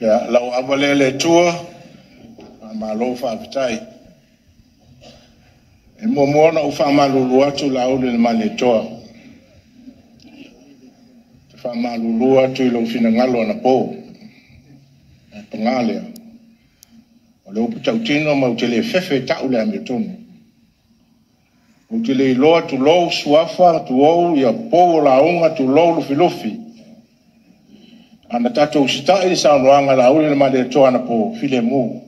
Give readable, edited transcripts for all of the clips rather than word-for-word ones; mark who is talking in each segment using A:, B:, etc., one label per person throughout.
A: Ia, lau ava lea le Atua, faamalo faafetai. E muamua ona ou faamalulu atu Laauli i le Malietoa. Ou te faamalulu atu i lou finagalo anapo. Ae paga lea, o le upu tautino ma ou te le fefe e tau le amiotonu. Ou te le iloa, tulou suafa, tuou ia pou o lauga, tulou Lufilufi. A na tatou usitai i le saunoaga a Laauli ma Malietoa anapo, filemu.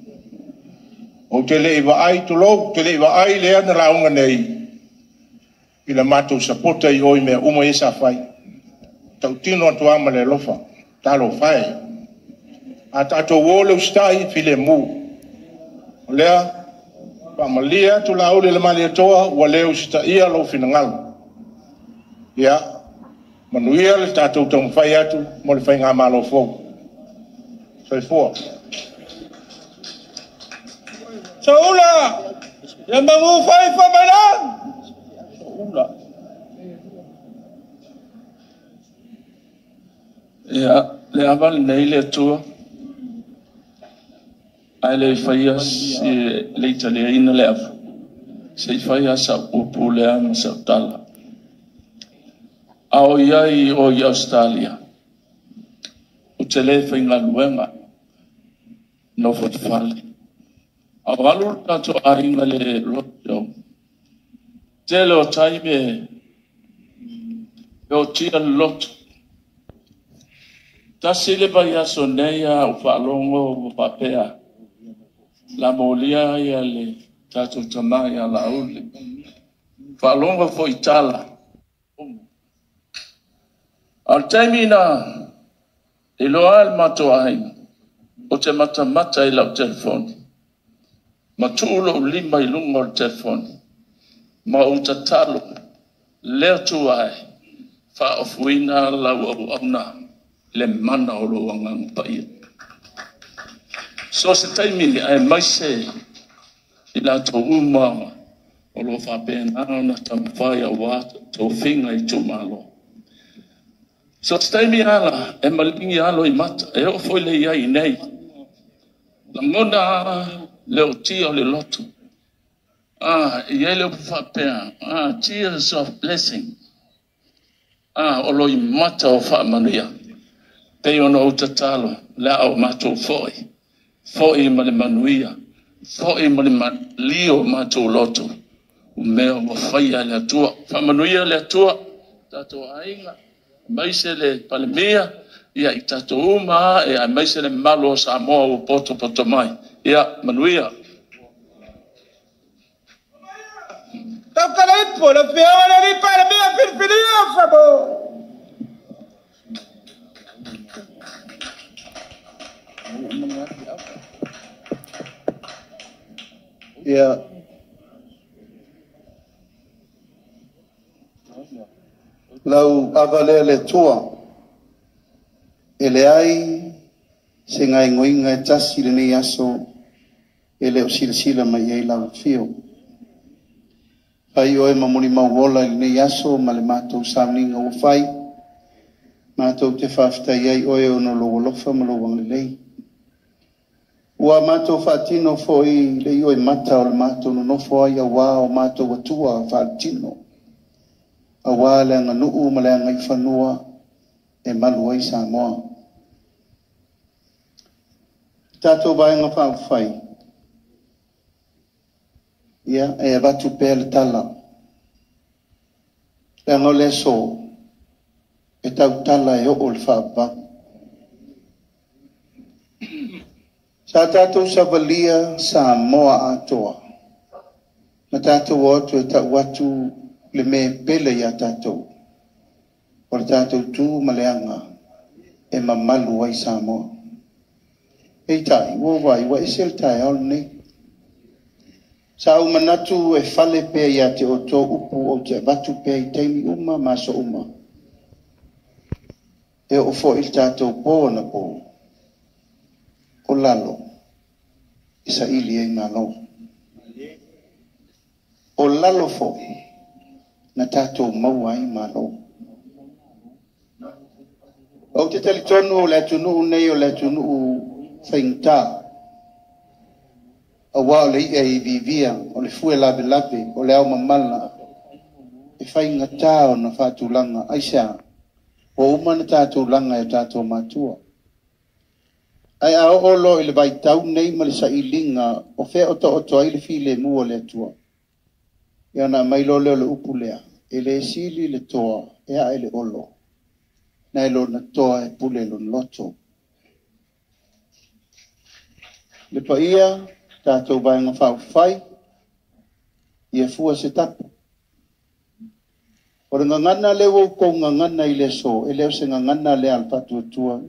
A: Ou te le i vaai, tulou, ou te le i vaai lea na lauga nei i le matou sapota i o i mea uma ia sa fai. Tautino atu lava ma le alofa. Talofa e. A tatou o le usitai, filemu. O lea, faamalie atu Laauli le Malietoa, ua le usitaia lou finagalo. Ia, manuia le tatou taumafai atu mo le faigamalo fou. Soifua.
B: Soula, ia magu fai fa mai la. Soula.
C: Ia, le ava lenei le Atua, ae le i faia si le i taliaina le ava, se i faia sau upu lea ma sau tala. A o iai o i Australia, ou te le faigaluega, nofo i fale. A o alu le tatou aiga i le roadshow, tele o taimi e otia le loto. Tasi le vaiaso nei a ou faalogo ua faapea, la molia ia le tatou tama ia Laauli. Faalogo foi i tala. A o le taimi na iloa ai le matou aiga, ou te matamata i lau telefoni. Ma tuu lou lima i luga o le telefoni. Ma ou tatalo, le Atua e, faaofuina lau auauna le mana o lou Agaga Paia. So se taimi aemaise i latou uma o lo o faapena ona taumafai aua tofiga i itumalo. So se taimi ala e maligi alo i mata, e oo foi le iai i nei. Lagona le otia o le loto. Ah, e iai le upu faapea, ah, tears of blessing. Ah, o lo i mata o faamanuia. Pei ona ou tatalo, le a o matou foi. Foi ma le manuia, foi ma le malio o matou loto. O mea ua faia e le Atua. Faamanuia le Atua, tatou aiga, aemaise le Palemia, ia i tatou uma, e aemaise le mamalu o Samoa ua potopoto mai. Ia, manuia.
B: Taukala ipo le afioga i le Palemia filifilia o Samoa.
D: Ia, lau ava lea le Atua, e leai se gaegoiga e tasi lenei aso e le o silasila mai ai lau afio. Fai oe ma molimau ola i lenei aso ma le matou sauniga ua fai, matou te faafetai ai oe ona o lou alofa ma lou agalelei. Ua matou faatino foi le ioe mata o le matou nonofo ai auā o matou atua faaletino, auā le aganuu ma le agaifanua e malu ai Samoa. Tatou vaega faaupufai, ia, e avatu pea le tala, leaga o le aso e tautala e oo le faavavau. Sa tatou savalia Samoa atoa, ma tatou o atu e tau atu le mea pele ia tatou, o le tatou tu ma le aga e mamalu ai Samoa. Peitai, ua vai, ua ese le taeao lenei. Sa ou manatu e fale pea ia te outou upu ou te avatu pea i taimi uma ma aso uma. E oo foi le tatou po na po, o lalo e saili ai malo. O lalo foi na tatou maua ai malo. Ou te talitonu o le atunuu nei o le atunuu faigata. Aua o le i'a e iviivia, o le fue lavelave, o le ao mamala, e faigata ona faatulaga. Aisea, ua uma na tatou laga e tatou matua. Ae a oo loa i le vaitau nei ma le sailiga o fea otooto ai le filemu o le Atua, ia ona aumai loa lea o le upu lea, e le sili le toa e ae le olo, nai lona toa e pule lona loto. Le paia, tatou vaega faaupufai, ia fua se tapu. O le gagana lea ua outou gagana i le aso, e le o se gagana lea a le Faatuatua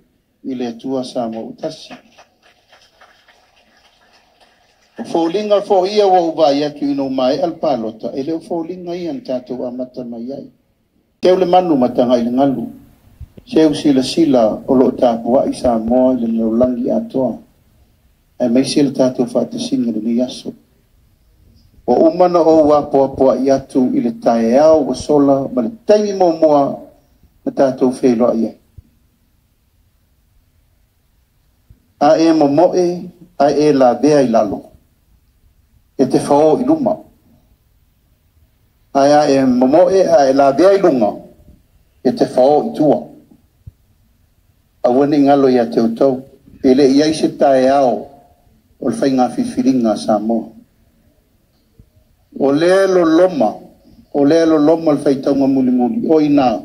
D: i le Atua Samoa ua tasi. O foliga foi ia ua ou vaai atu ina ua maea le palota, e le o foliga ia na tatou amata mai ai. Seu le manu ma tagai le galu, seu silasila o loo tapuai Samoa i le lalolagi atoa, aemaise le tatou faatasiga i lenei aso. Ua uma na ou apoapoai atu i le taeao ua sola ma le taimi muamua na tatou feiloai ai. A e momoe, a e lavea i lalo, e te fao i luma. Ae a e momoe, a e lavea i luga, e te fao i tua. Aua ne i galo ia te outou, e le i ai se taeao o le faiga filifiliga a Samoa. O lea loloma, o lea loloma le faitauga mulimuli, o ina,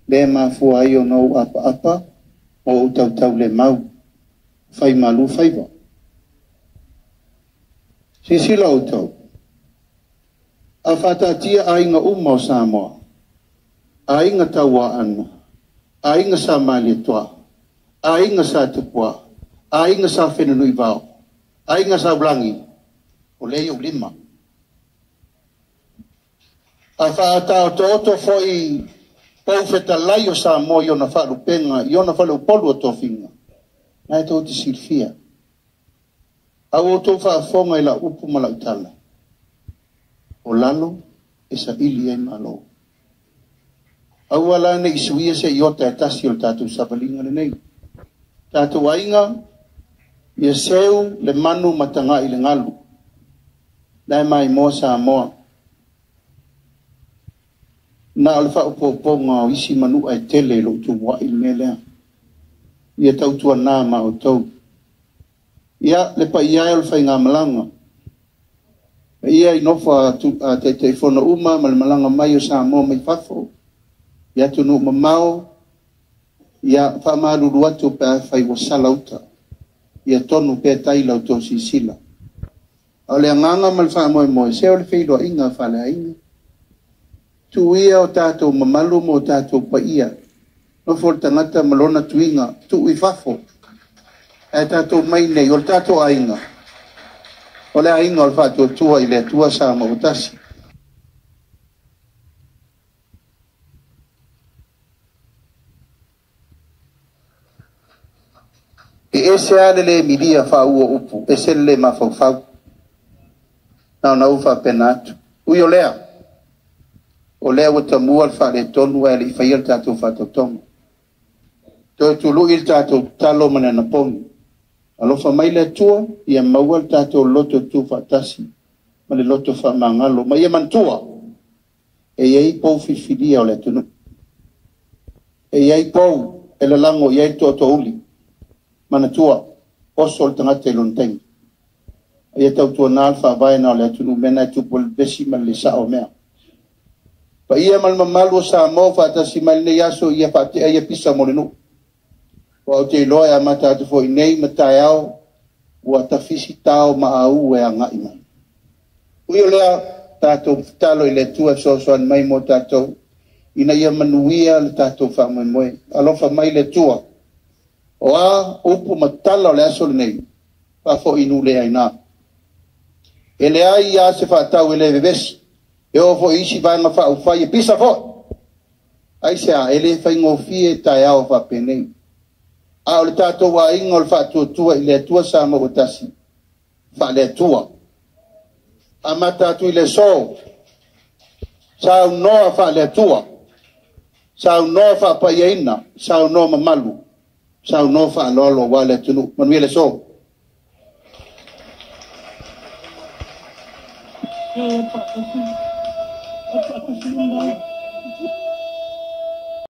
D: lea mafua ai ona ou apaapa ma ou tautaulemau, fai malu faiva. Silasila outou, a faataatia aiga uma o Samoa, aiga Tauaana, aiga Sa Malietoa, aiga Sa Tupua, aiga Sa Fenunuivao, aiga Saulagi, o lea i ou lima. A faataotooto foi pou fetalai o Samoa i ona faalupega, i ona faleupolu o tofiga, na e tou te silafia. A ua outou faafofoga i lau upu ma lau tala, o lalo e saili ai malo. Aua la ne i suia se iota e tasi o le tatou savaliga lenei. Tatou aiga, ia seu le manu ma tagai le galu. La e maimoa Samoa. Na o le faaopoopoga o isi manua e tele i lou tuuai le mea lea. Ia tautuana ma outou. Ia le paia e o le faigamalaga. Ia i nofo a Taitaifono uma ma le malaga mai o Samoa mai fafo, i atunuu mamao, ia faamalulu atu pe afai ua sala uta, ia tonu pea tai la outou silasila. A o le agaga ma le faamoemoe, se o le feiloaiga faaleaiga. Tuu ia o tatou mamalu ma o tatou paia, nofo le tagata ma lona tuiga, tuu i fafo. Ae tatou mai nei, o le tatou aiga, o le aiga o le Faatuatua i le Atua Samoa ua tasi. E ese lava le le milia faaua upu, ese le le mafaufau. Na ona ou faapena atu. Ui o lea, o lea ua tamua le faaletonu ae le i faia le tatou faatautoga. Toe tului le tatou tatalo ma le anapogi. Alofa mai le Atua, ia maua le tatou loto tuufaatasi ma le loto faamagalo. Ma ia manatua, e i ai pou filifilia o le atunuu. E i ai pou e lalago i ai le toatouli. Manatua, oso le tagata i lona taimi. Ia tautuana le faavae na o le atunuu mea na e tupu ai le vesi ma le le sao o mea. Paia ma le mamalu o Samoa faatasi mai lenei aso ia faatea ia pisa mo le nuu. Ua ou te iloa e amata atu foi nei ma taeao Ua tafisi tao ma au e agai mai. Ui o lea, tatou tatalo i le Atua e fesoasoani mai mo tatou, ina ia manuia le tatou faamoemoe. Alofa mai le Atua. O a upu ma tala o le aso lenei, faafoi i nuu le aina. E leai lava se faatau e le vevesi, e oo foi i isi vaega faaupufai e pisa foi. Aisea? E le faigofie taeao faapenei. A o le tatou aiga o le faatuatua i le Atua Samoa ua tasi, faale-Atua. Amata atu i le aso, saunoa faale-Atua, saunoa faapaiaina, saunoa mamalu, saunoa faaaloalo aua le atunuu. Manuia le aso.
C: E faatasi, e faatasi uma.